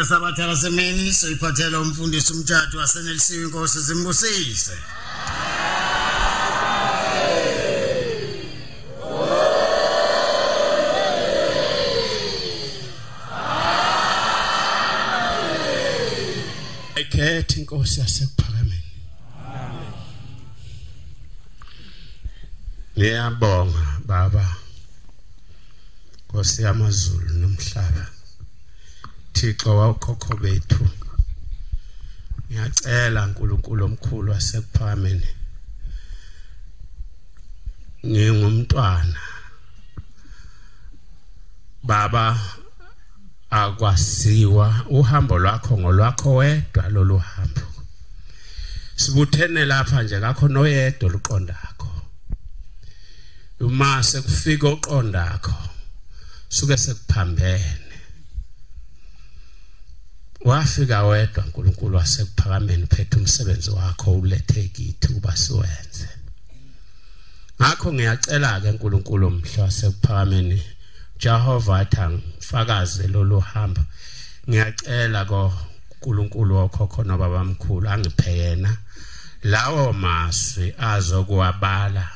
Sabatha lasemini soyiphathela umfundisi uMthathu wasenelisiwe, inkosi zimbusise. Ayikhethe inkosi yasekuphakameni. Amen. Ngiyabonga baba, Nkosi yamazulu nomhlaba, Thixo wawukhokho bethu. Ngiyacela uNkulunkulu omkhulu wasekuphakameni, ngingumntwana baba, akwasiwa uhambo lwakho ngolwakho wedwa lolu hambo. Sibuthene lapha nje kakho noyedwa oluqondakho. Uma sekufika oqondakho suke sekuphambene. Wafika wedwa uNkulunkulu wasekuphakameni, uphethe umsebenzi wakho ulethe kithi kuba siwenze. Ngakho ngiyacela ke uNkulunkulu omhle wasekuphakameni, Jehova athi angifakaze lolu hambo. Ngiyacela ko uNkulunkulu wokhokho nobabamkhulu angiphe yena lawo mazwi azokuwabala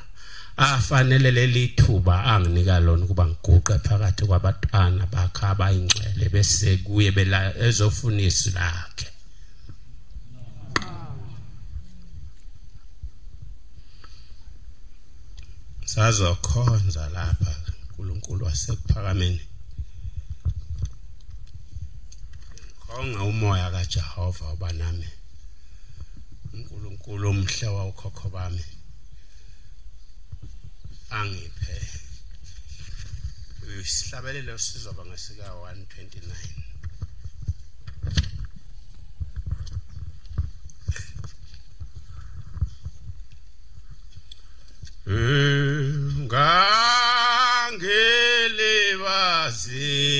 afanele leli thuba anginika lona ukuba ngiguqe phakathi kwabatwana bakhe abayingcwele bese kuye bela ezofuna izwi lakhe. Sazokhonza lapha uNkulunkulu wasekuphakameni. Khonga umoya kaJehova uba nami, uNkulunkulu omhle wawukhokho bami angiphe isihlabelelo sizoba ngesika 129.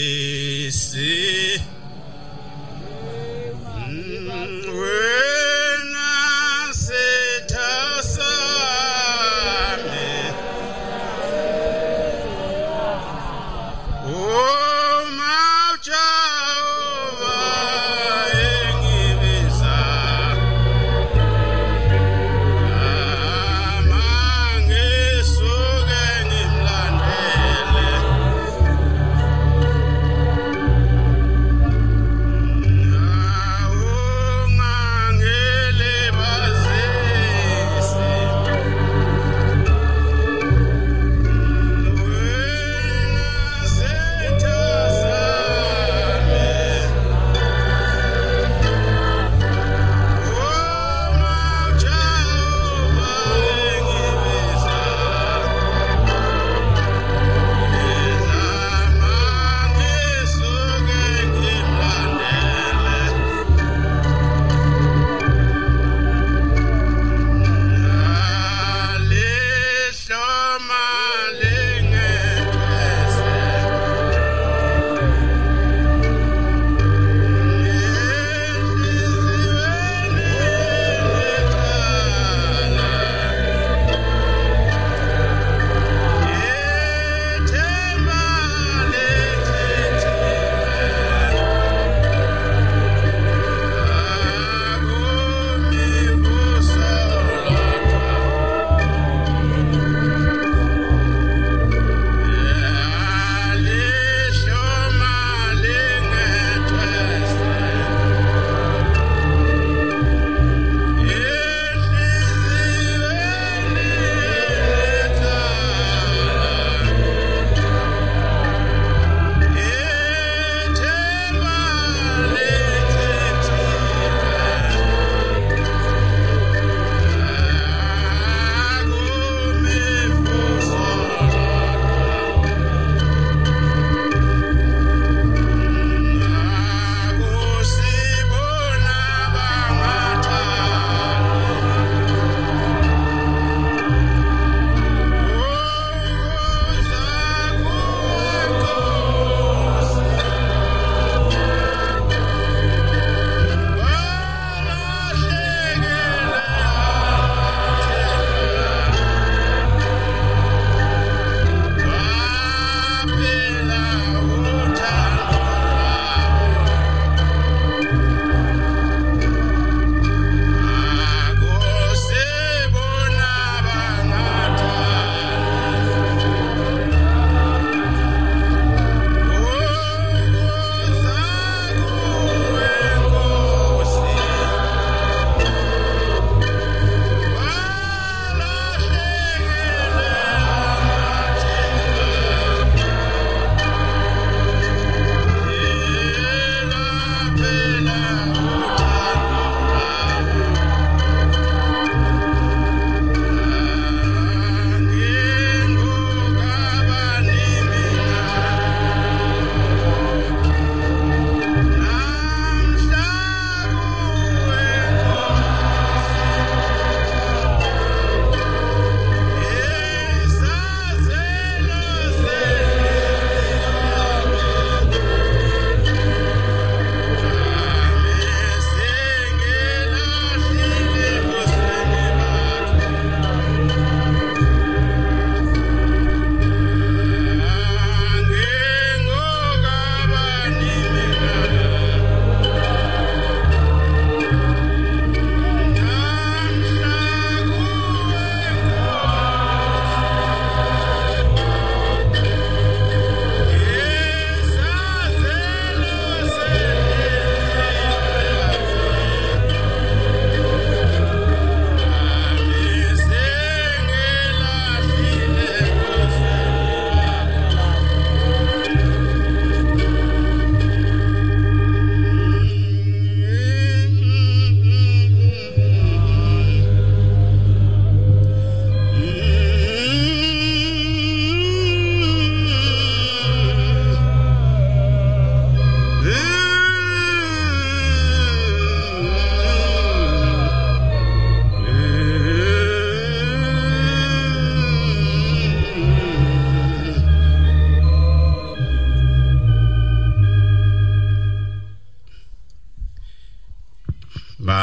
Ngangilibazisi wena sitha sami, uma uJehova engibiza ngisuke ngimlandele.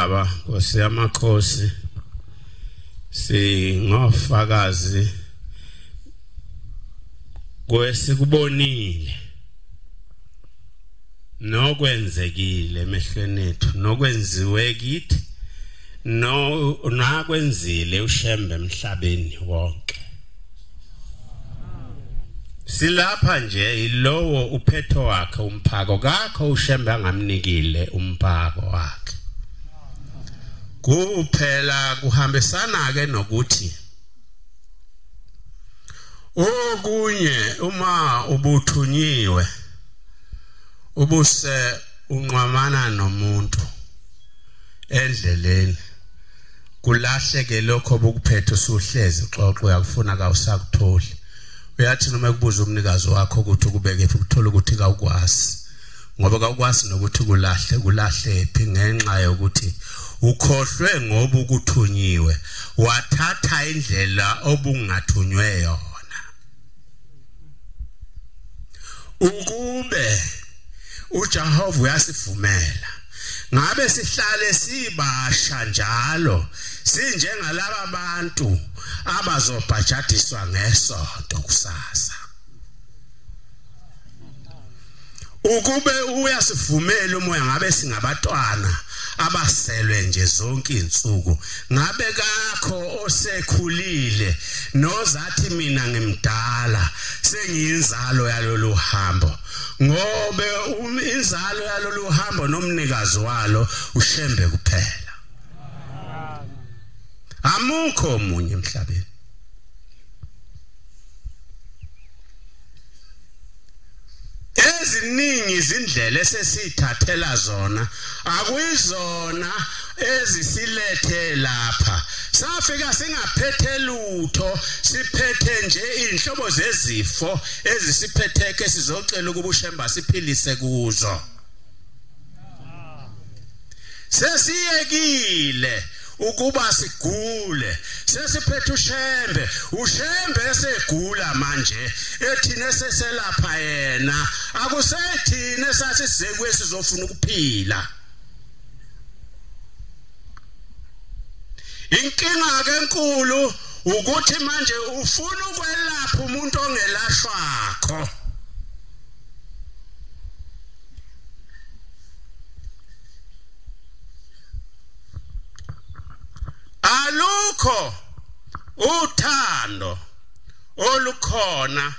Baba, Nkosi yamakhosi, singofakazi kwesikubonile nokwenzekile emehlweni ethu, nokwenziwe kithi, no nakwenzile uShembe emhlabeni wonke. Silapha nje ilowo uphetho wakhe umphako kakho uShembe angamnikile umphako wakhe. Kuphela kuhambisana ke nokuthi okunye uma ubuthunyiwe ubuse unqwamana nomuntu endleleni, kulahleke lokho obukuphethe usuhlezi uxoxo uyakufuna kawusakutholi. Uyathi noma ekubuza umnikazi wakho ukuthi ukubeke phi, ukuthola ukuthi kawukwazi, ngoba kawukwazi nokuthi kulahle phi, ngenxa yokuthi ukhohlwe ngoba ukuthunyiwe wathatha indlela obungathunywe yona. Ukube uJehova uyasivumela ngabe sihlale sibasha njalo, sinjengalaba bantu abazobhajadiswa ngesonto kusasa. Ukube uyasivumela umoya ngabe singabatwana abaselwe nje zonke insuku, ngabe kakho osekhulile nozathi mina ngimdala sengiyinzalo yalolu hambo, ngobe inzalo yalolu hambo nomnikazi walo uShembe kuphela. Amukho omunye emhlabeni. Eziningi izindlela esesithathela zona akuyizona ezisilethe lapha. Safika singaphethe lutho, siphethe nje inhlobo zezifo ezisiphetheke sizocela ukuba uShembe siphilise kuzo. Sesiyekile ukuba sigule, sesiphethe uShembe, uShembe esegula manje ethina seselapha yena, akusethina esasizekwe sizofuna ukuphila. Inkinga ke enkulu ukuthi manje ufuna ukwelapha umuntu ongelashwakho. Alukho uthando olukhona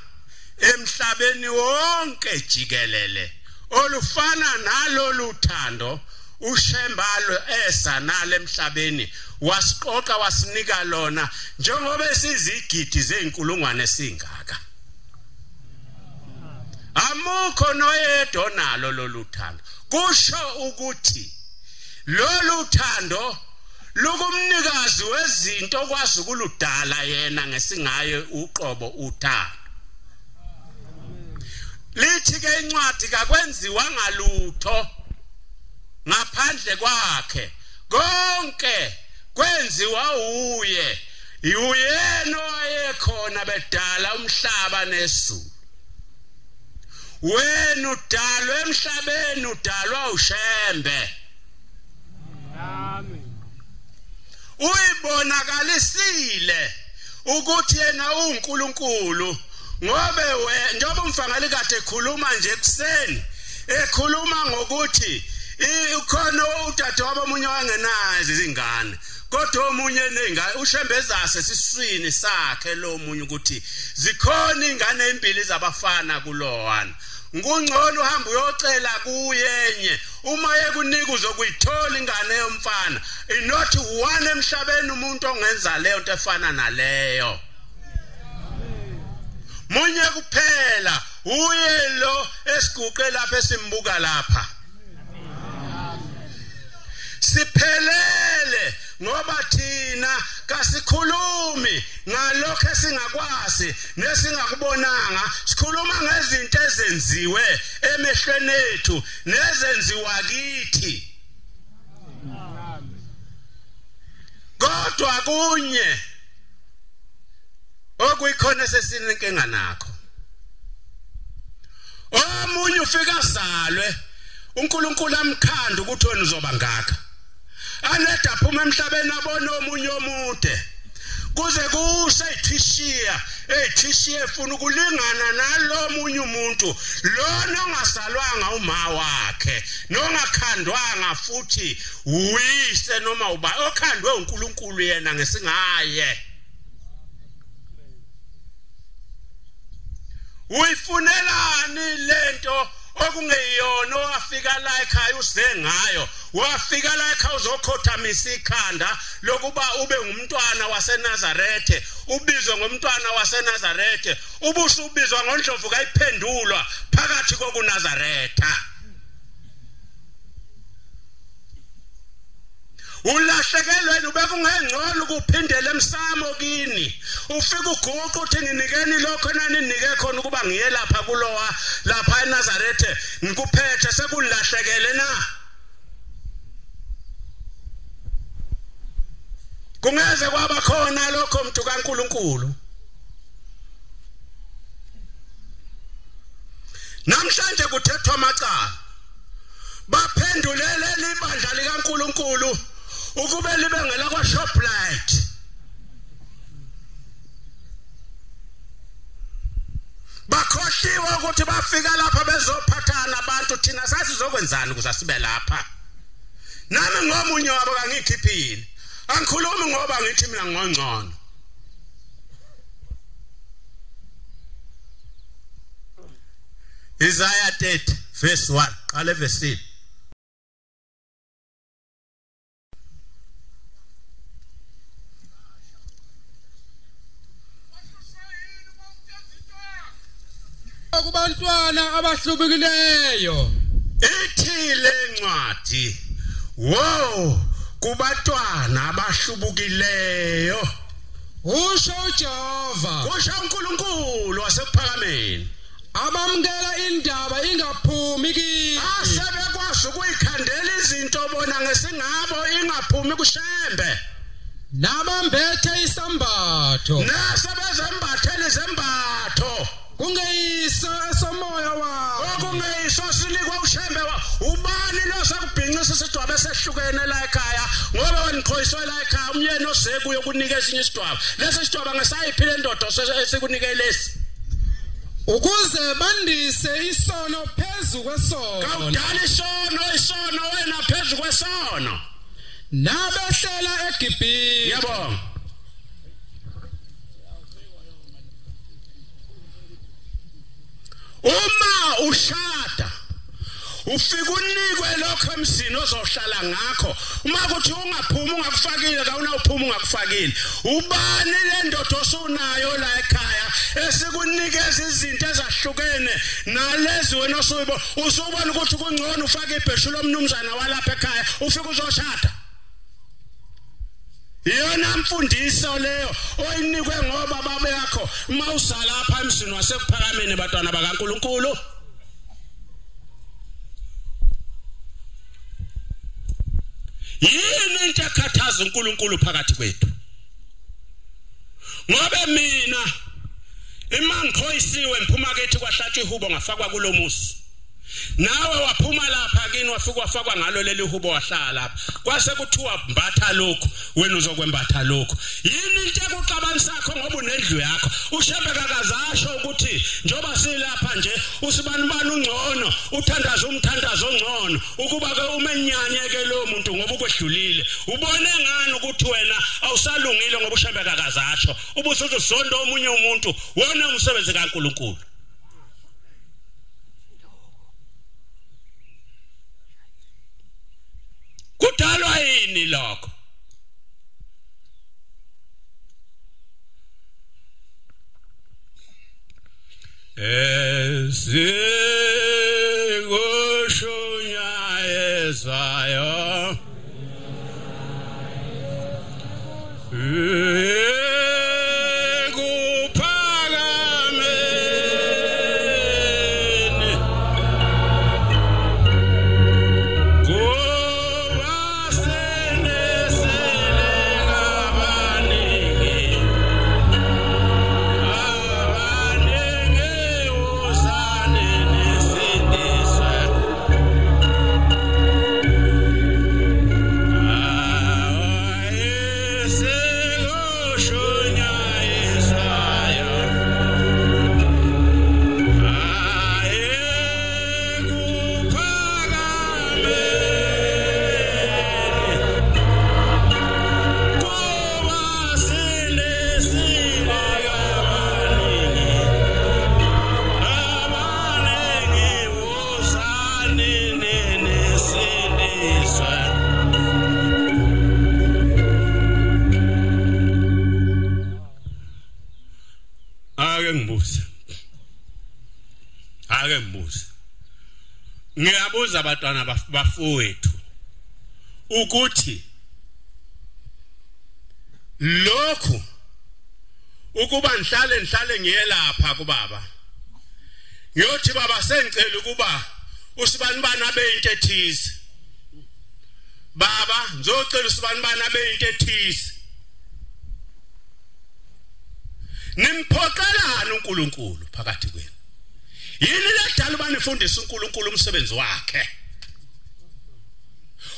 emhlabeni wonke jikelele olufana nalolu thando uShembalo esa nale emhlabeni wasiqoqa wasinika lona, njengoba sizigidi zeinkulungwane singaka. Amukho noyedwa nalo lolu thando. Kusho ukuthi lolu thando lukumnikazi wezinto okwazi ukuludala yena ngesingaye uqobo uthando. Lithi ke incwadi kakwenziwa ngalutho ngaphandle kwakhe, konke kwenziwa uye. Uyena owayekhona bedala umhlaba nesizulu. Wena udalwe emhlabeni, udalwa uShembe. Amen. Uyibonakalisile ukuthi yena uNkulunkulu, ngobe njengoba umfangeli kade ekhuluma nje ekuseni, ekhuluma ngokuthi ukhona udade wabo omunye wangenazo izingane, kodwa omunye nezingane uShembe ezase siswini sakhe lo munye ukuthi zikhona ingane empili zabafana kulowana. Ngungcono uhamba uyocela kuyenye, uma yekunika uzokuyithola ingane yomfana. Not one emhlabeni umuntu ongenza leyo nto efana naleyo. Munye kuphela uye lo esiguqe lapha esimbuka lapha. Siphelele ngoba thina kasikhulumi ngalokho esingakwazi nesingakubonanga, sikhuluma ngezinto ezenziwe emehlweni ethu nezenziwa kithi. Kodwa kunye okuyikhona sesinenkinga nakho, omunye ufika azalwe uNkulunkulu amkhanda ukuthi wena uzoba ngaka, Aneda aphuma emhlabeni abone omunye omude kuze kuse ithishiya ethishiya efuna ukulingana nalomunye umuntu lona ongasalwanga uma wakhe nongakhandwanga futhi uyise noma uba okhandwe uNkulunkulu yena ngesingaye. Uyifunelani lento okungeyona owafika la ekhaya uze ngayo? Wafika la ekhaya uzokhothamisa ikhanda lokuba ube ngumntwana waseNazarethe, ubizwe ngomntwana waseNazarethe, ubusubizwa ngondlovu kayiphendulwa phakathi kokuNazaretha. Ulahlekelwe ubekungengcono ukuphindela emsamo kini, ufike uguqa uthi nginikeni lokho naninike khona ukuba ngiye lapha kulowa lapha eNazarethe ngikuphethe, sekulahlekele na? Kungeze kwaba khona lokho mntu kaNkuluNkulu. Namhlanje kuthethwa amacala, baphendulele libandla likaNkuluNkulu ukube libe ngelakwa Shoprite. Bakhohliwe ukuthi bafika lapha bezophathana abantu, thina sasizokwenzani ukuze sibe lapha? Nami ngomunye wabo kangikhiphile, angikhulumi ngoba ngithi mina ngongcono. Isaiah 30 verse 1, qale verse. Kubantwana abahlubukileyo ithi lencwadi, wo kubantwana abahlubukileyo, usho uJehova, kusho uNkulunkulu wasekuphakameni, abamukela indaba ingaphumi kimi, asebekwazi ukuyikhandela izinto bona ngesingabo ingaphumi kuShembe, nabambethe isambatho, nasebezembathele izembatho kungeyiso esomoya wakho, okungeyiso sinikwa uShembe. Ubani lo sakubhincisa isidwaba esehlukene la ekhaya ngoba waniqhoyiswe la ekhaya umyeni osekuyo kunika esinye isidwaba, lesi sidwaba ngesayiphi le ndoda esikunike lesi, ukuze bandise isono phezu kwesono. Kawudala isono, isono wena phezu kwesono, nabehlela eGibhithe. Yebo. Uma ushada ufika unikwe lokho emzini ozohlala ngakho, uma kuthi ungaphumi ungakufakile, kawunawuphuma ungakufakile. Ubani le ndoda osunayo la ekhaya esikunikeza izinto ezahlukene nalezi wena osuyibona, usubona ukuthi kungcono ufake ibheshu lomnumzana walapha ekhaya ufike uzoshada? Iyona mfundiso leyo oyinikwe ngoba baba yakho uma usalapha emzini wasekuphakameni bantwana bakaNkuluNkulu. Yini into ekhathaza uNkulunkulu phakathi kwethu? Ngoba mina imangikhoyisiwe ngiphuma kithi kwahlatshwa ihubo ngafakwa kulomusi, nawe waphuma lapha kini wafika wafakwa ngalo leli hubo wahlala lapha, kwase kuthiwa mbatha lokhu wena uzokwembatha lokhu. Yini into ekuxabanisakho ngoba unendlu yakho? uShembe kakazasho ukuthi njoba silapha nje usibanibani ungcono, uthandaza umthandazo ongcono ukuba ke umenyanye ke lo muntu ngoba ukwedlulile. Ubone ngani ukuthi wena awusalungile ngoba uShembe kakazasho? Ubusuzosonda omunye umuntu wona umsebenzi kaNkuluNkulu. Kudalwa yini lokho? Ezikushunyayezwayo ekuphakameni kuba senesele abaningi, abaningi wozani nisindiswe. Ake ngibuze, ngiyabuza abantwana bafowethu ukuthi lokhu ukuba ngihlale ngiyelapha kubaba, ngiyothi baba sengicela ukuba usibani bani abe into ethize, baba ngizocela usibani bani abe into ethize. Nimphoqelana uNkulunkulu phakathi kwenu. Yini ledala uba nifundise uNkulunkulu umsebenzi wakhe?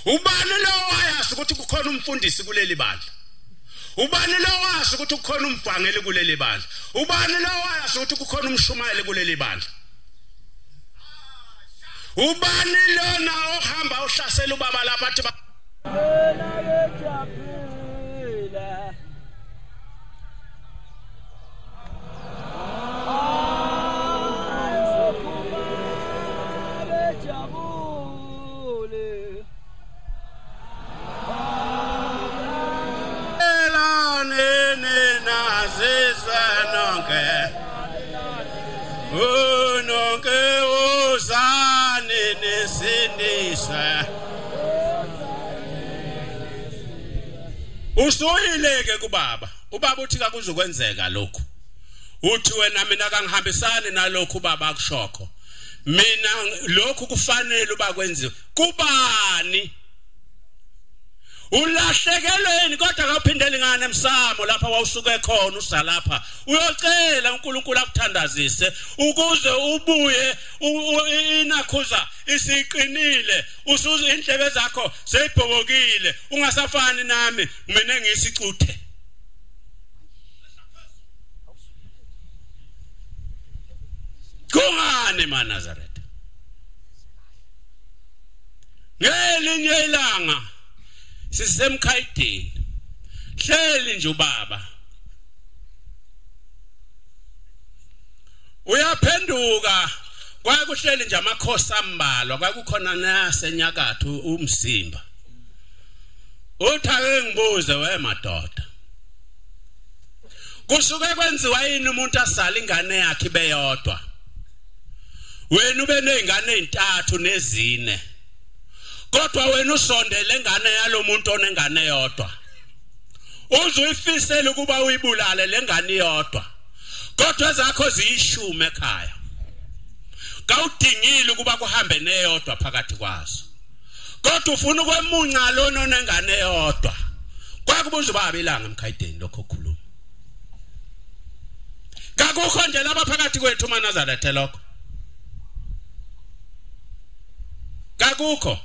Ubani lo wayazi ukuthi kukhona umfundisi kuleli bandla? Ubani lo wazi ukuthi kukhona umvangeli kuleli bandla? Ubani lo wazi ukuthi kukhona umshumayeli kuleli bandla? Ubani lona ohamba uhlasela ubaba lapha athi nonke uzani nisindiswe. Usuyileke kubaba. Ubaba uthi kakuzokwenzeka lokhu. Uthi wena mina kangihambisani nalokhu ubaba akushokho. Mina lokhu kufanele uba kwenziwe. Kubani? Ulahlekelweni kodwa akawuphindeli ngane emsamo lapha wawusuke khona usalapha. Uyocela uNkulunkulu akuthandazise ukuze ubuye inakhuza isiqinile, usuze indlebe zakho seyibhobokile, ungasafani nami mina ngisicuthe. Kungani maNazaretha? Ngelinye ilanga sisemkhayidini, hleli nje ubaba uyaphenduka, kwaye kuhleli nje amakhosi ambalwa, kwakukhona nasenyakatho umzimba. Uthi ake ngibuze we madoda, kusuke kwenziwa yini umuntu asala ingane yakhe ibeyodwa? Wena ube nezingane ezintathu nezine, kodwa wena usondele engane yalomuntu onengane yodwa, uzuyifisela ukuba uyibulale lengane yodwa, kodwa ezakho ziyishumi ekhaya. Kawudingile ukuba kuhambe neyodwa phakathi kwazo, kodwa ufuna ukwemunca lona onengane yodwa. Kwakubuza ubaba ilanga emkhayideni lokho okukhuluma. Kakukho nje lapha phakathi kwethu maNazaretha lokho. Kakukho.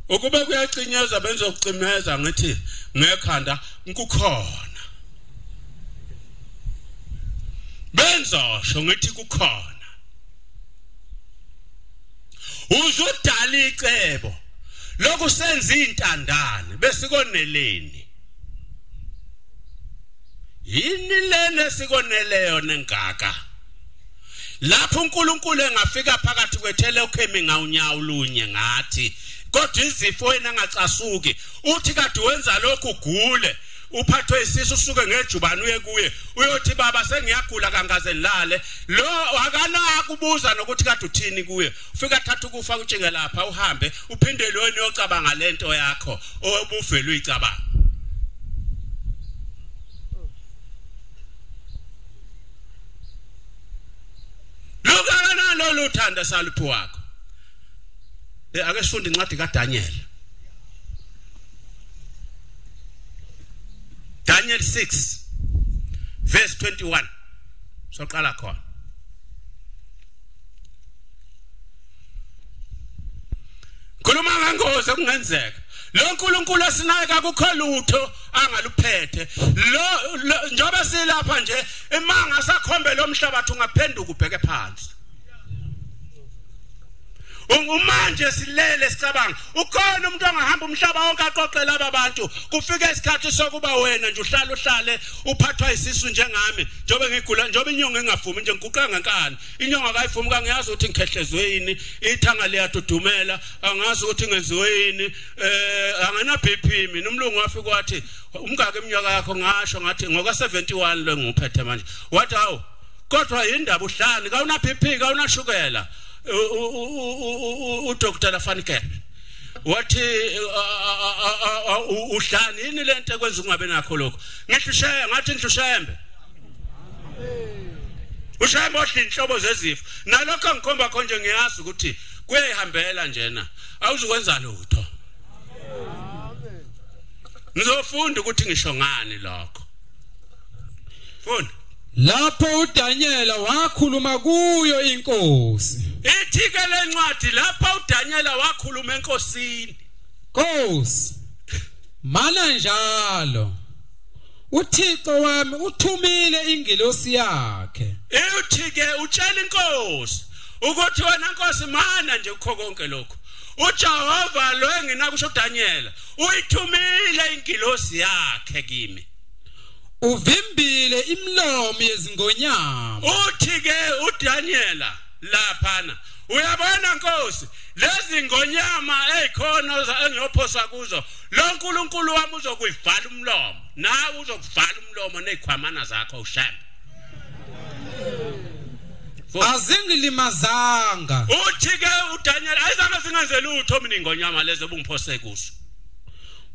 Ukube kuyacinyeza benzokucimeza ngithi ngekhanda kukhona, benzosho ngithi kukhona. Uzudala icebo lokusenza intandane besikoneleni. Yini lena esikoneleyo nengaka? Lapho uNkulunkulu engafika phakathi kwethu elokhu emi ngawunyawo lunye ngathi, kodwa izifo wena angacasuki. Uthi kade wenza lokhu ugule, uphathwe isisu usuke ngejubane uye kuye, uyothi baba sengiyagula kangaze ngilale. Lo akanakubuza nokuthi kade uthini kuye. Ufika thatha ukufa kutshinge lapha uhambe uphinde lweni uyocabanga lento yakho obuvele uyicabanga. Lukanalo luthanda saluphi wakho. Ake sifunde incwadi kaDaniel. Daniel 6 verse 21. Soqala khona. Khuluma ngangozi okungenzeka. Lo nkulunkulu esinaye akukho lutho angaluphethe. Lo njobe silapha nje imanga sakhombe lo mhlabathi ungaphenduka ubheke phansi. Manje silele sicabanga ukhona umuntu ongahamba umhlaba wonke aqoqe laba bantu, kufika isikhathi sokuba wena nje uhlale uphathwa isisu njengami, njobe ngigula, njobe inyongo engavumi nje, ngiguqa ngenkani, inyongo akayivumi, kangiyazi ukuthi ngikhehlezwe yini, ithanga liyadudumela, angazi ukuthi ngenziwe yini, angena BP mina. Umlungu wafika wathi umngaka iminyaka yakho, ngasho ngathi ngoka 71 lo ngiphethe manje. Wathi hawu, kodwa indaba uhlani, kawuna BP, kawuna shukela. uDr. Fanike wathi uhlani yini lento ekwenza ungabe nakho lokho? Ngihlushaya ngathi ngihlushembe, ushembe odla inhlobo zezifo, nalokho ngikhomba khonje ngiyazi ukuthi kuyayihambela njena, awuzukwenza lutho. Ngizofunda ukuthi ngisho ngani lokho. Funda. Lapho uDaniela wakhuluma kuyo inkosi. Ithi ke lencwadi lapho uDaniela wakhuluma enkosini. Nkosi, mana njalo uThixo wami uthumile ingilosi yakhe. Uthi ke utshela inkosi ukuthi wena nkosi mana nje ukho konke lokho. uJehova lo enginakusho uDaniela uyithumile ingilosi yakhe kimi. Uvimbile imlomo yezingonyama. Uthi ke uDaniela laphana, uyabona nkosi, lezi ngonyama ezikhona engiyophosa kuzo, lo nkulunkulu wami uzokuyivala umlomo, nawe uzokuvala umlomo nezikhwamana zakho ushembe. Azingilimazanga. Uthi ke uDaniel ayizange singenze lutho mina ingonyama lezo obungiphose kuzo.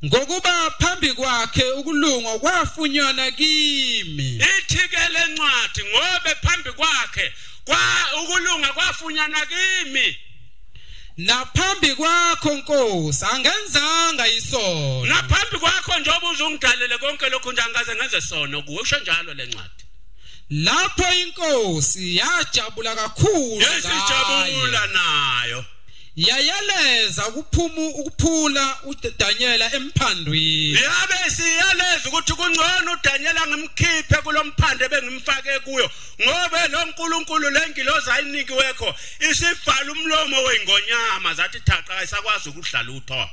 Ngokuba phambi kwakhe ukulunga kwafunyana kimi. Ithi ke lencwadi ngobe phambi kwakhe kwa ukulunga kwafunyana kimi. Naphambi kwakho Nkosi angenzanga isono. Naphambi kwakho njengoba uzungidalele konke lokho nje angaze ngenze sono kuwe, usho njalo lencwadi. Lapho inkosi yajabula kakhulu, yasijabula nayo, yayaleza ukuphula uDaniela emphandwini. Yabe siyaleza ukuthi kungcono uDaniela ngimkhiphe kulomphando ebengimfake kuyo, ngoba lo nkulunkulu lengilozi ayinikiwekho isivala umlomo weingonyama zathi thaqa ayisakwazi ukudla lutho.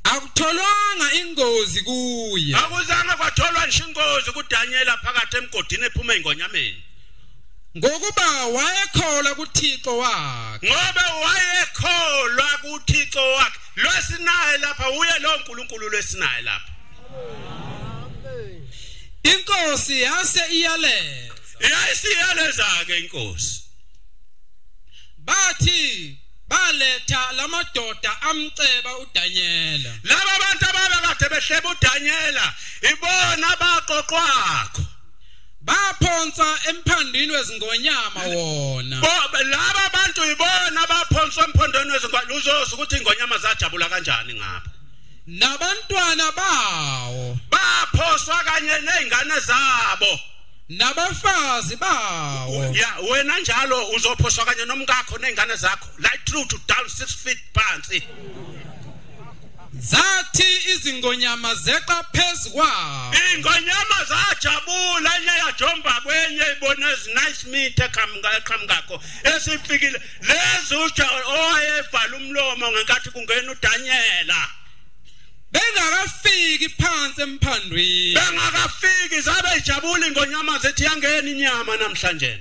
Akutholwanga ingozi kuye. Akuzange kwatholwa nje ingozi kuDaniela phakathi emgodini ephuma ingonyameni. Ngokuba wayekholwa kuThixo wakhe. Ngoba wayekholwa kuThixo wakhe. Lwesinaye lapha uye lo nkulunkulu lwesinaye lapha. Inkosi yase iyaleza. Yayisiyaleza ke inkosi. Bathi baletha lamadoda amceba uDaniela. Laba bantu ababekade behleba uDaniela ibona baqoqwakho. Baphonsa emphandwini wezingonyama wona. Laba bantu ibona baphonswa emphondweni wezingonyama, uzoza ukuthi ingonyama zajabula kanjani ngapha. Nabantwana bawo baphoswa kanye nezingane zabo. Nabafazi bawo. Ya wena njalo uzophoswa kanye nomkakho nezingane zakho right through to down 6 feet phansi. Zathi izingonyama zeqa phezu kwawo. Ingonyama zajabula, enye yajomba kwenye ibona nice meat eqhamukakho esifikile. Lezi uja owayevala umlomo ngenkathi kungena uDaniela. Bengakafiki phansi emphandwini. Bengakafiki zabe ijabula ingonyama zethi yangena inyama namhlanje.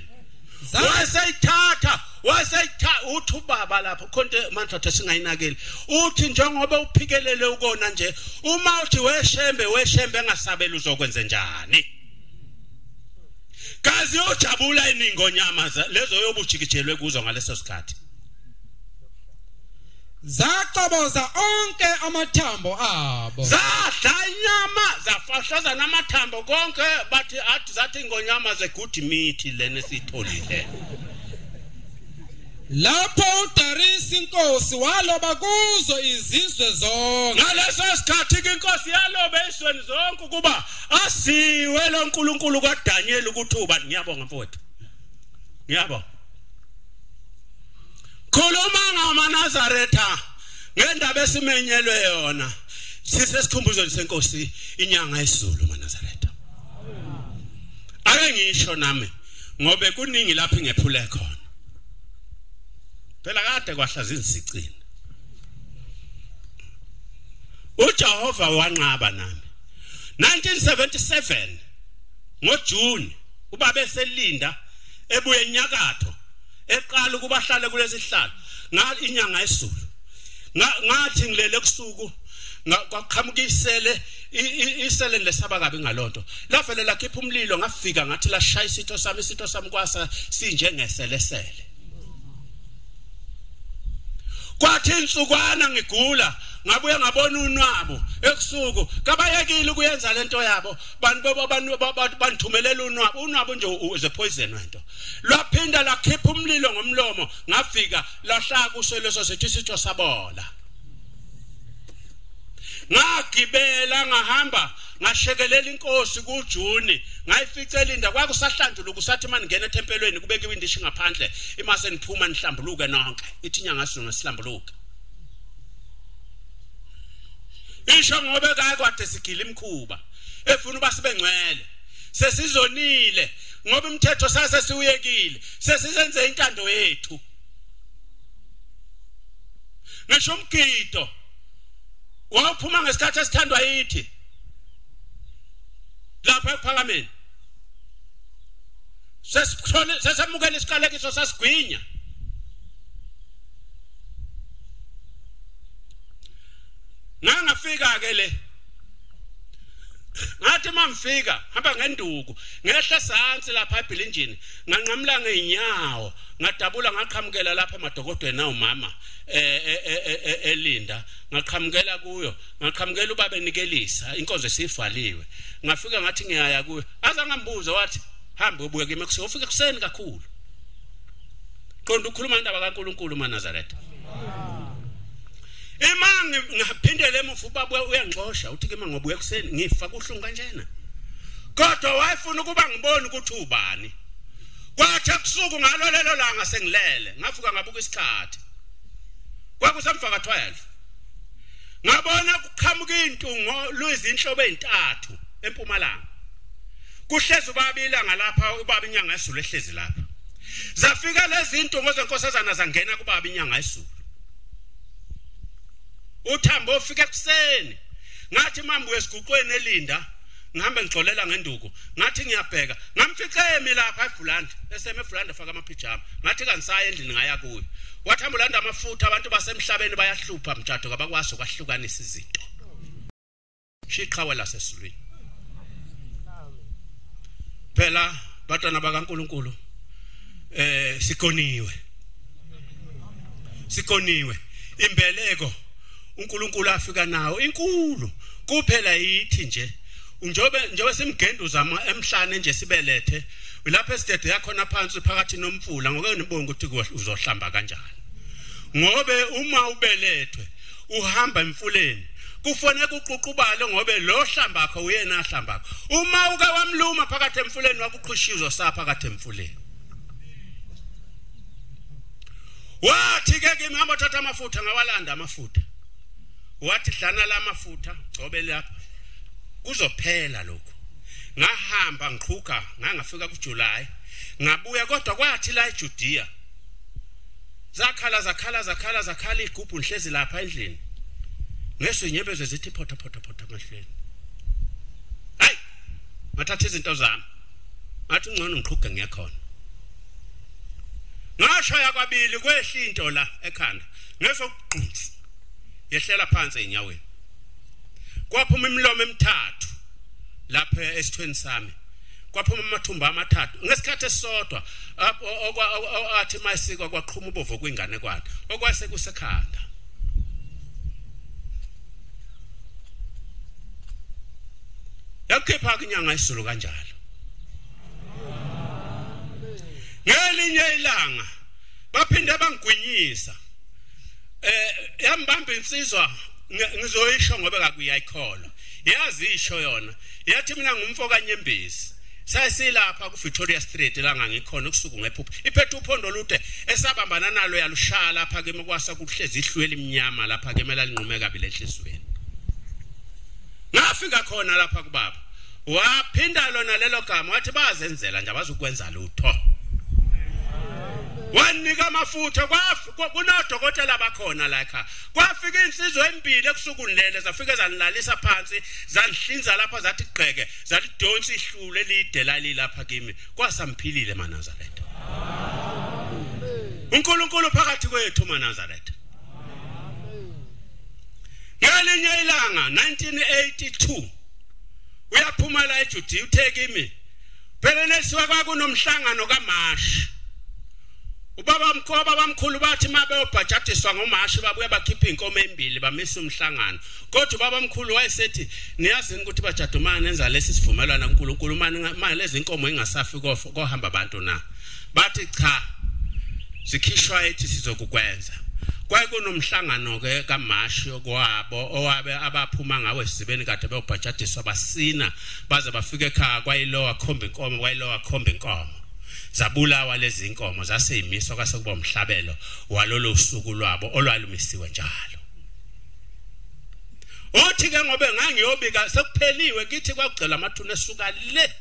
Waseyithatha uthi ubaba lapho khonto manje singayinakeli, uthi njengoba uphikelele ukona nje, uma uthi weshembe weshembe engasabeli uzokwenza njani? Kazi ujabula iningonyama lezo yobujikijelwe kuzo ngaleso sikhathi. Zacoboza onke amathambo abo. Zadla inyama zafahlaza namathambo konke, bathi athi zathi ingonyama ze good meat lena esitholile. Lapho uDarius inkosi waloba kuzo izizwe zonke. Ngaleso sikhathi ke inkosi yaloba ezweni zonke ukuba asiwe lo nkulunkulu kaDaniel ukuthi ubani. Ngiyabonga mfowethu, ngiyabonga. Khuluma ngamaNazaretha ngendaba esimenyelwe yona. Sisesikhumbuzweni senkosi inyanga yesizulu maNazaretha. Ake ngisho nami ngobe kuningi lapho ngephule khona. Phela kade kwahlaza izicini. uJehova wanqaba nami. 1977 ngoJune ubaba eselinda ebuye enyakatho eqala ukuba ahlale kulesi sihlalo ngal inyanga esulu. Ngathi ngilele kusuku kwaqhamuka isele isele lesaba kabi ngalonto lavele lakhipha umlilo ngafika ngathi lashaya isitho sami kwasa sinjengeselesele. Kwathi insukwana ngigula ngabuye ngabona unwabo ekusuku kabayekile ukuyenza lento yabo bantu banthumelela unwabo. Unwabo nje is a poison wento. Lwaphinda lakhipha umlilo ngomlomo ngafika lahlaka kuso leso sithi isitho sabola. Ngagibela ngahamba ngashekelela inkosi kuJuni ngayifica elinda kwakusahlanjuluka usathi maningena ethempelweni kubekiwe indishi ngaphandle imase niphuma nihlambuluke nonke ithi inyanga sizonga sihlambuluke. Isho ngobe kade sigila imkhuba efuna uba sibe ngcwele sesizonile ngoba umthetho sase siuyekile sesisenze intando yethu. Ngisho umgido wawuphuma ngesikhathi esithandwa yithi lapha ephalameni sesamukela isiqalekiso sasigwinya. Ngangafika ke le ngathi mamfika hamba ngenduku ngehla sansi lapha ebhilinjini nganqamula ngeenyawo ngadabula ngaqhamukela lapha emadokodweni nawumama elinda ngaqhamukela kuyo ngaqhamukela ubaba enikelisa inkonzo esivaliwe. Ngafika ngathi ngiyaya kuyo azangambuza wathi hamba ubuye kimi ekuseni ufike kuseni kakhulu. Qonda ukhuluma indaba kaNkuluNkulu maNazaretha. Ima ngaphindele emuva ubaba uyangixosha uthi kimi ngobuye ekuseni ngifa kuhlungu kanjena. Kodwa wayefuna ukuba ngibone ukuthi ubani. Kwathi ebusuku ngalo lelo langa sengilele ngavuka ngabuka isikhathi kwakusemva ka-12 ngabona kuqhamuka intungo lwezinhlobo ezintathu empumalanga. Kuhlezi ubaba ilanga lapha ubaba inyanga esulu ehlezi lapha. Zafika lezi intungo zenkosazana zangena kubaba inyanga esulu. Uthambo ufika ekuseni ngathi mambuye esiguqweni elinda ngihambe ngixolela ngenduku ngathi ngiyabheka ngamfica emi lapha eFulanda eseme eFulanda faka amapijama ngathi kangisaya endlini ngaya kuyo. Wathi hamba ulanda amafutha abantu basemhlabeni bayahlupha mthatho kabakwazi ukwahlukanisa izinto. Shiqhawe lasesulwini. Phela bantwana bakaNkuluNkulu sikoniwe. Sikoniwe imbeleko uNkulunkulu afika nawo inkulu kuphela yithi nje njobe simgenduza emhlane nje sibelethe lapha esidede yakhona phansi phakathi nomfula ngoke nibonga ukuthi uzohlamba kanjani ngobe uma ubelethwe uhamba emfuleni kufanele uququbale ngobe lo hlambakho uyena ahlambakho. Uma uke wamluma phakathi emfuleni wakuqhushizo sa phakathi emfuleni. Wathi ke kimi hamba thatha amafutha ngawalanda amafutha. Wathi hlana la mafutha gcobe lapha kuzophela lokho. Ngahamba ngiqhuka ngangafika kuJuly ngabuya kodwa kwathi la eJudea zakhala zakhala zakhala zakhala igubhu nhlezi lapha endlini ngeso inyembezo zithi photha photha photha emahlweni. Hayi ngathatha izinto zami ngathi ngcono ngiqhuge ngiyakhona. Ngashaya kwabili kwehla into la ekhanda ngeso gqumfu yehlela phansi enyaweni kwaphuma imilomo emithathu lapha esithweni sami kwaphuma amathumba amathathu ngesikhathi esisodwa athi mayisiko kwaqhuma ubovu kwingane kwana okwase kusekhanda. Yakhipha inyanga isizulu kanjalo. Ngelinye ilanga baphinde bangigwinyisa yambamba insizwa ngizoyisho ngoba kakuyayikholwa yazi isho yona yathi mina ngumfo kaNyembezi sasilapha ku Victoria Street la ngangikhona kusuku ngephupho iphethe uphondo lude esabambana nalo yalushaya lapha kimi kwasa kuhlezi ihlweli eminyama lapha kimi lalinqume kabi lehlizweni. Ngafika khona lapha kubaba waphinda lona lelo gama wathi bazenzela nje abazukwenza lutho. Wanika amafutha kunodokotela bakhona la ekhaya. Kwafika insizwa embili ekusuku lele zafika zanilalisa phansi zanihlinza lapha zathi gqeke zathi donsi ihlule elide lalilapha kimi kwasamphilile maNazaretha. uNkulunkulu phakathi kwethu maNazaretha. Ngelinye ilanga 1982 uyaphuma la eJudiya uthe kimi phela nesiwa kwakunomhlangano kaMashi. Ubaba mkhoba bamkhulu bathi mabeyobhajadiswa ngoMashi babuye bakhipha inkomo embili bamisa umhlangano. Kodwa ubaba mkhulu wayesethi niyazini ukuthi bajadumana nenza lesi sivumelwano kuNkulunkulu manje lezi inkomo ingasafi kohamba abantu na. Bathi cha sikhishwa ethi sizokukwenza. Kwaye kunomhlangano ke kaMashi kwabo owabe abaphuma ngawe esizibeni kade beyobhajadiswa basina baze bafike ekhaya kwayilowa khomba inkomo kwayilowa khomba inkomo. Zabulawa lezi inkomo zaseyimiswa kwase kuba umhlabelo walolo suku lwabo olwalumisiwe njalo. Uthi ke ngobe ngangiyobika sekupheliwe kithi kwakugcela amathuna esuka le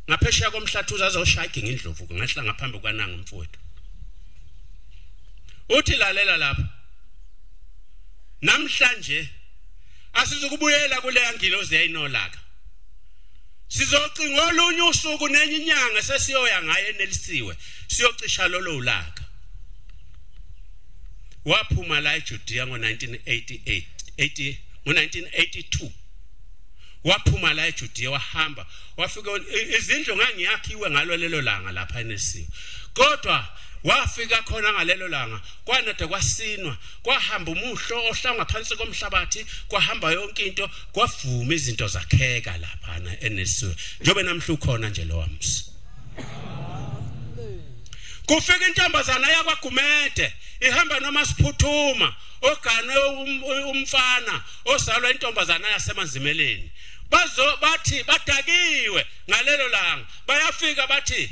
ngaphesheya komhlathuza azoshaya indlovu ngehla ngaphambi kwananga umfowethu. Uthi lalela lapha namhlanje asizukubuyela kule ngilozi yayinolaka. Sizocinga olunye usuku nenye inyanga sesiyoya ngaye enelisiwe siyocisha lolo ulaka. Waphuma la eJudiya ngo-1988 ngo-1982 waphuma la eJudiya wahamba wafika izindlu ngangiyakhiwe ngalo lelo langa lapha enelisiwe. Kodwa wafika khona ngalelo langa kwanade kwasinwa kwahamba umuhlo ohlanga phansi komhlabathi kwahamba yonke into kwavuma izinto zakheka lapha enesiwe njobe namhla ukhona nje lo wamsi. Kufika intombazana yakwaGumede ihamba noma siphuthuma oganwe umfana osalwa intombazana yasemanzimeleni. Bazo bathi badakiwe ngalelo langa bayafika bathi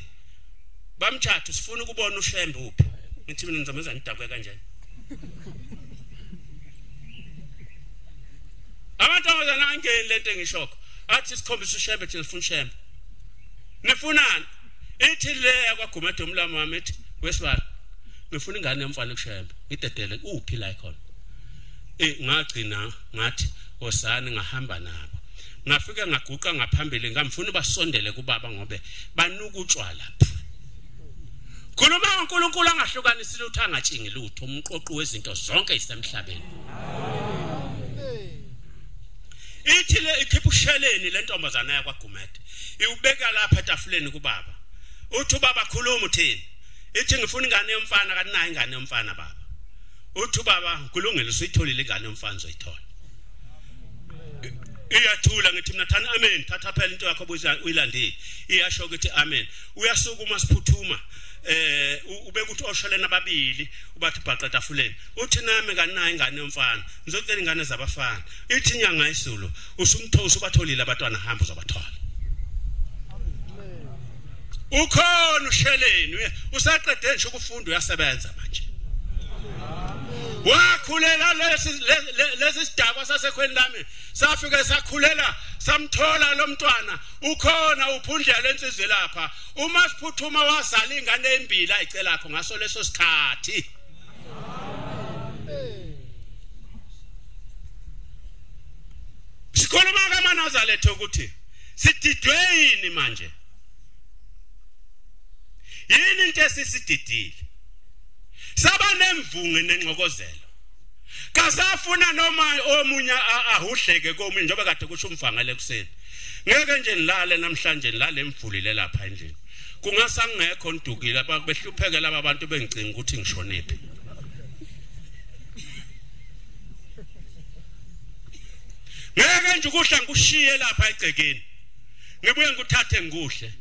bamthatha sifuna ukubona uShembe uphi. Ngithi mina ngizamenza nidakwe kanjani? Amantombazana angeni lento engishoko athi sikhombisa uShembe thina sifuna uShembe. Nifunani? Ithi le yakwaGumede umlamo wami ithi wesibala ngifuna ingane yomfana kuShembe ngidedele uphi la khona. Ngagcina ngathi osani ngahamba nabo. Ngafika ngaguqa ngaphambili ngamfuna basondele kubaba ngobe banuka utshwala. Khuluma uNkulunkulu angahlukanisi lutho angatshingi lutho umqoqo wezinto zonke isemhlabeni. Ithi le ikhipha usheleni lentombazana yakwaGumede iwubeka lapha etafuleni kubaba. Uthi ubaba khuluma uthini? Ithi ngifuna ingane yomfana kanti nayo ingane yomfana baba. Uthi ubaba kulungile usuyitholile ingane yomfana uzoyithola. Iyathula ngithi mina thani amen thatha phela into yakho uyilandile. Iyasho ukuthi amen. Uyasuka uma siphuthuma ubeka uthi oshelena ababili ubathi bhaqa etafuleni. Uthi nami kanayo ingane yomfana ngizocela ingane zabafana. Ithi inyanga isulu usumthosa ubatholile abatwana hamba uzobathola. Ukhona usheleni usaqede nje ukufunda uyasebenza manje. Wakhulela lesi sidakwa sasekhweni lami safika sakhulela samthola lo mntwana ukhona uphundlela lensizwe lapha. Uma siphuthuma wazala ingane embili ayicelakho ngaso leso sikhathi. Sikhuluma kaManazaretha ukuthi sididwe yini manje? Yini into esisididile? Saba nemvunge nenxokozelo. Kasafuna noma omunye ahuhleke komunye njengoba kade kusho umvangele kuseni. Ngeke nje nilale namhlanje nilale emvulile lapha endlini. Kungasangekho ndukile lapha behlupheke laba abantu bengicinga ukuthi ngishonephi. Ngeke nje ukuhla ngikushiye lapha egcekeni. Ngibuye ngikuthathe ngikuhle.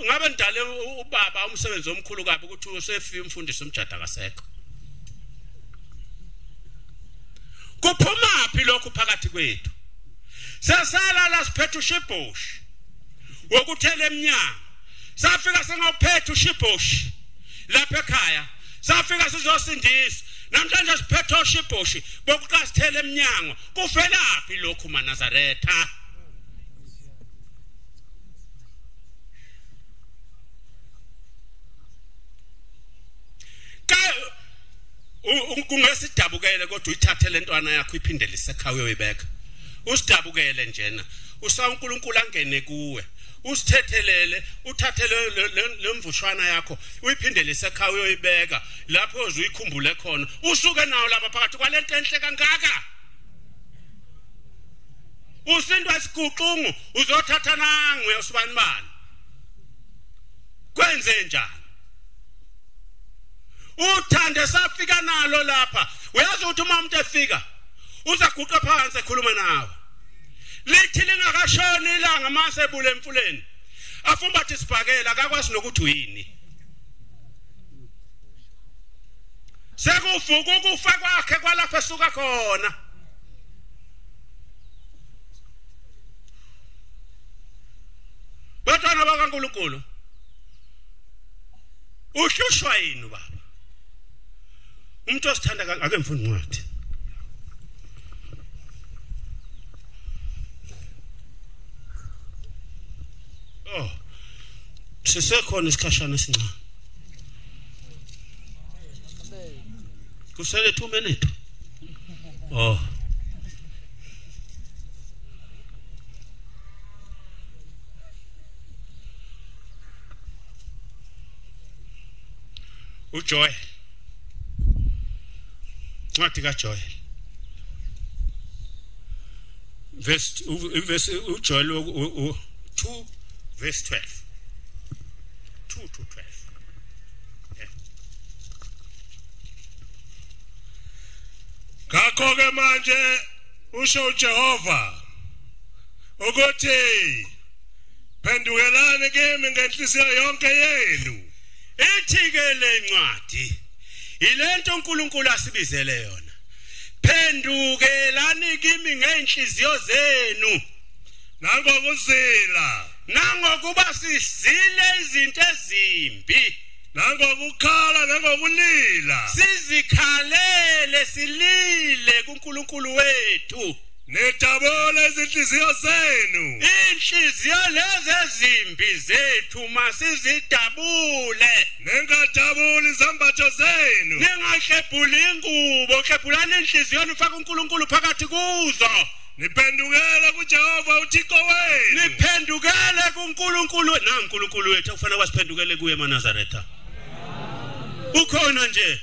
Ngabe ndale ubaba umsebenzi omkhulu kabi ukuthi usefika umfundisi umjada kasekho. Kuphuma phi lokhu phakathi kwethu? Sasala la siphethe ushibhoshi wokuthela emnyango. Safika singawuphethe ushibhoshi lapha ekhaya. Safika sizosindisa. Namhlanje siphethe ushibhoshi bokuqasithela emnyango. Kufelaphi lokhu maNazaretha? Kungesidabukele kodwa uyithathe lentwana yakho iphindele isekhaya uyoyibeka. Usidabukele njena. Usa uNkulunkulu angene kuwe. Usithethelele, uthathe le mvushwana yakho uyiphindele isekhaya uyoyibeka lapho uzuyikhumbule khona. Usuke nawo lapha phakathi kwalento enhle kangaka. Usindwa isiguqungu uzothatha nangwe usibani bani. Kwenze njani? Uthande safika nalo lapha. Uyazi ukuthi uma umuntu efika uzaguqa phansi ekhuluma nawe. Lithi lingakashoni ilanga mase ebule emfuleni. Afumbathe isibhakela akakwazi nokuthi uyini. Sekuvuka ukufa kwakhe kwalapha esuka khona. Bantwana bakaNkulunkulu, uhlushwa yini baba? Umuntu osithanda ake mfunda incwadi. Oh, sisekhona isikhashana esincane. Kusele 2 minutes. Oh. uJoel. Incwadi kaJoel. Verse uJoel 2 verse 12. 2 to 12. Yeah. Ngakho ke manje usho uJehova ukuthi phendukelani kimi ngenhliziyo yonke yenu. Ithi ke le ncwadi ilento uNkulunkulu asibizele yona. Phendukelani kimi ngenhliziyo zenu nangokuzila, nangokuba sizile izinto ezimbi, nangokukhala nangokulila, sizikhalele silile kuNkulunkulu wethu. Nidabule izinhliziyo zenu, inhliziyo lezi ezimbi zethu masizidabule, ningadabuli izambatho zenu, ningahlebhuli ingubo, hlebhulani inhliziyo nifake uNkulunkulu phakathi kuzo. Niphendukele kuJehova uThixo wenu, niphendukele kuNkulunkulu. Na uNkulunkulu wethu kufanele wasiphendukele kuye emaNazaretha. Ukhona nje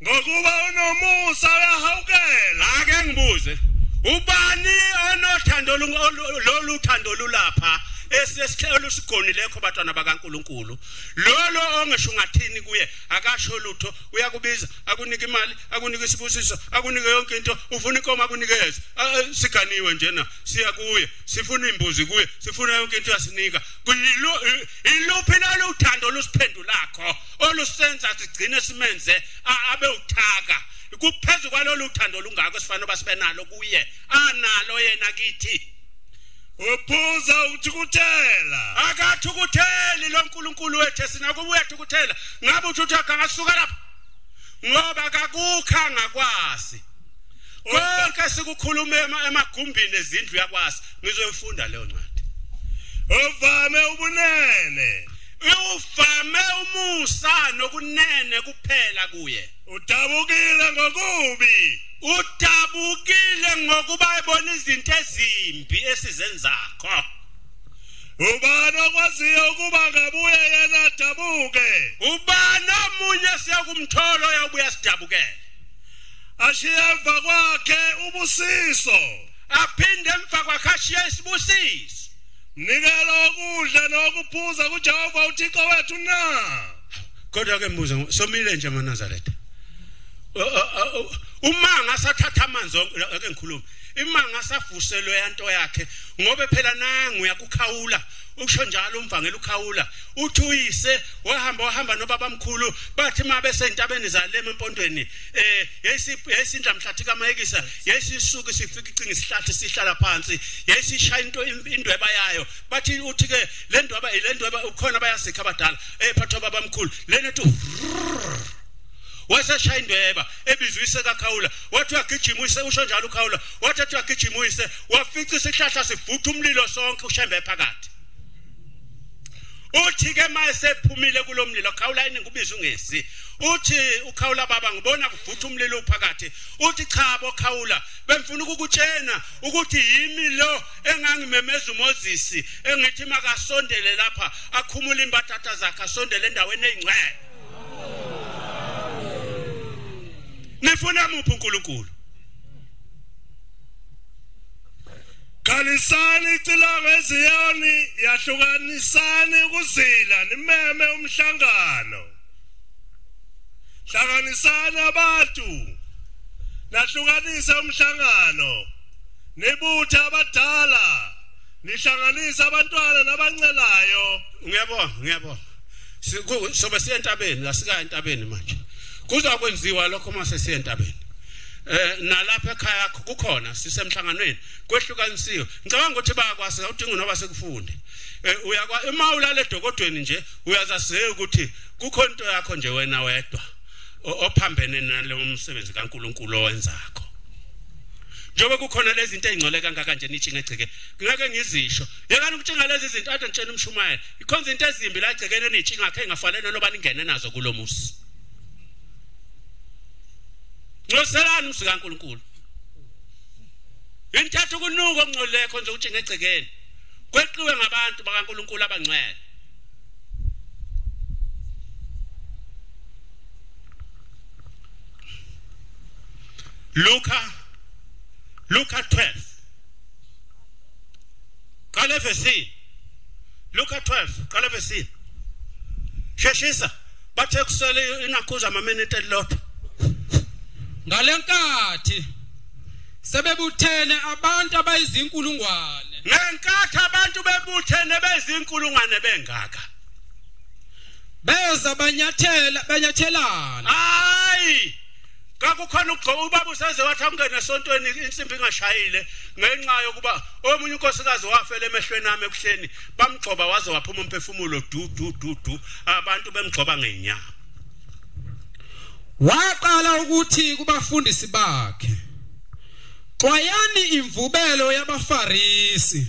ngokuba unomusa uyahawukela. Ake ngibuze, ubani onothando lolu thando lulapha esisigonileyo bantwana bakaNkulunkulu? Lolo ongesho ungathini kuye akasho lutho, uyakubiza akunika imali, akunika isibusiso, akunike yonke into, ufuna inkomo akunikeze. Siganiwe njena siya kuye, sifuna imbuzi kuye, sifuna yonke into yasinika. Iluphi lolu uthando olusiphendulakho olusenza sigcine simenze abe uthaka? Kuphezu kwalolu uthando olungako esifanele basibe nalo kuye, analo yena kithi. Uphuza ukuthukuthela, akathukutheli lo nkulunkulu wethu sinakubuya thukuthela. Ngabe uthi uthi akangasuka lapha ngoba akakukha ngakwazi konke sikukhuluma emagumbini ezindlu yakwazi. Ngizoyifunda leyo ncwadi. Uvame ubunene, uvame umusa nokunene kuphela kuye. Udabukile ngokubi, udabukile ngokuba ebona izinto ezimbi esizenzakho. Ubani okwaziyo ukuba ngabuye yena adabuke? Ubani omunye siyakumthola oyabuya sidabukele? Ashiye emva kwakhe ubusiso, aphinde emva kwakhe ashiye isibusiso. Nikela ukudla nokuphuza kuJehova uThixo wethu na? Kodwa ke mbuzo somile nje amaNazaretha. Uma ngasathatha amanzi ake ngikhulume, ima ngasavuselwe yanto yakhe ngoba phela nangu uyakukhawula, usho njalo umvangeli ukhawula uthi uyise wahamba nobabamkhulu bathi mabe sentabeni zalema empondweni yayisindla mhlathi kaMayekisa, yayisisuka isifika icinga isihlathi sihlala phansi, yayisishaya into indweba yayo. Bathi uthi ke le ndweba ukhona bayasikha abadala ephathwa babamkhulu lena ethi wasashaya indweba ebizwise kaKhawula. Wathi uyagijima uyise, usho njalo uKhawula, wathi athi uyagijima uyise wafica isihlahla sivutha umlilo sonke ushembe phakathi. Uthi ke mayesephumile kulomlilo khawula yini ngikubiza ungesi. Uthi ukhawula baba ngibona kuvutha umlilo uphakathi. Uthi cha bo khawula bemfuna ukukutshena ukuthi yimi lo engangimemeza uMoses engithi makasondele lapha akhumule imbathatha zakhe asondele endaweni engcwele. Nifuna muphi uNkulunkulu? Khalisani icilongo eZiyoni, yahlukanisani ukuzila, nimeme umhlangano. Hlanganisani abantu, nahlukanise umhlangano, nibuthe abadala, nihlanganise abantwana nabancelayo. Ngiyabonga, ngiyabonga. Sobe siye entabeni, la sika entabeni manje. Kuzakwenziwa lokho mase siye entabeni. Nalapha ekhaya kukhona sisemhlanganweni kwehlukanisiwe. Ngicabanga ukuthi bayakwazi udinga noba sekufunde. Uyakwa uma ulala edokodweni nje uyazazeka ukuthi kukhona into yakho nje wena wedwa ophambene nalo umsebenzi kaNkuluNkulu owenzakho. Njengoba kukhona lezi zinto ezingcole kangaka nje nitshinga egceke ngeke ngizisho. Yekani ukutshinga lezi zinto ade ngitshela umshumayeli. Ikhona izinto ezimbi la egcekene nitshinga akhe engafanele noba ningene nazo kulomusi. Ncoselani umzi kaNkuluNkulu. Inthatha ukunuka okungcolekho nje ukuthi ngegcekeni. Kweqiwe ngabantu bakaNkuluNkulu abangcwele. Luka 12. Qala evesini. Luka 12, qala evesini. Sheshisa, bathe kusele inakhuza amaminute elilodwa. Ngalenkathi sebebuthene abantu abayizinkulungwane. Ngenkathi abantu bebuthene bezinkulungwane bengaka. Beza banyathelana. Hayi! Kakukhona ukugcoba ubaba useze wathi angene esontweni insimbi ingashayile ngenxa yokuba omunye unkosikazi wafela emehlweni ami ekuhleni bamgcoba waze waphuma umphefumulo du du du du abantu bemgcoba ngenyama. Waqala ukuthi kubafundisi bakhe, xwayani imvubelo yabaFarisi.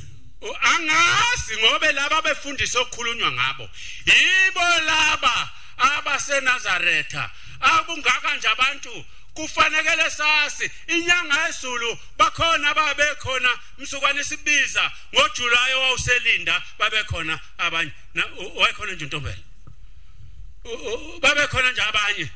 Angazi ngoba laba befundisi okukhulunywa ngabo yibo laba abaseNazaretha abungaka nje abantu kufanele sasi inyanga yezulu bakhona ababekhona msukwana isibiza ngoJuly owawuselinda babekhona abanye wayekhona nje uNtombela babekhona nje abanye.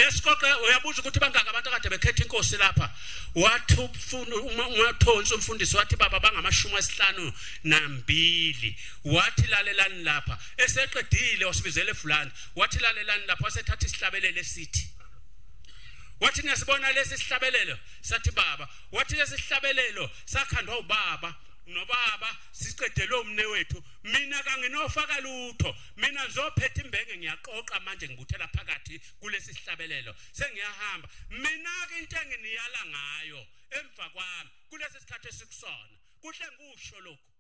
Esiqoqe uyabuza ukuthi bangaka abantu akade bekhetha inkosi lapha. Wathi umathonsi umfundisi wathi baba bangama-52. Wathi lalelani lapha. Eseqedile wasibizela eFulani. Wathi lalelani lapha wasethatha isihlabelelo esithi. Wathi niyasibona lesi sihlabelelo sathi baba. Wathi lesi sihlabelelo sakhandwa ubaba nobaba siqedelwe umne wethu. Mina kanginofaka lutho, mina ngizophetha imbenge ngiyaqoqa manje ngibuthela phakathi kulesi sihlabelelo sengiyahamba. Mina ke into enginiyala ngayo emva kwami kulesi sikhathi esikusona kuhle ngikusho lokhu.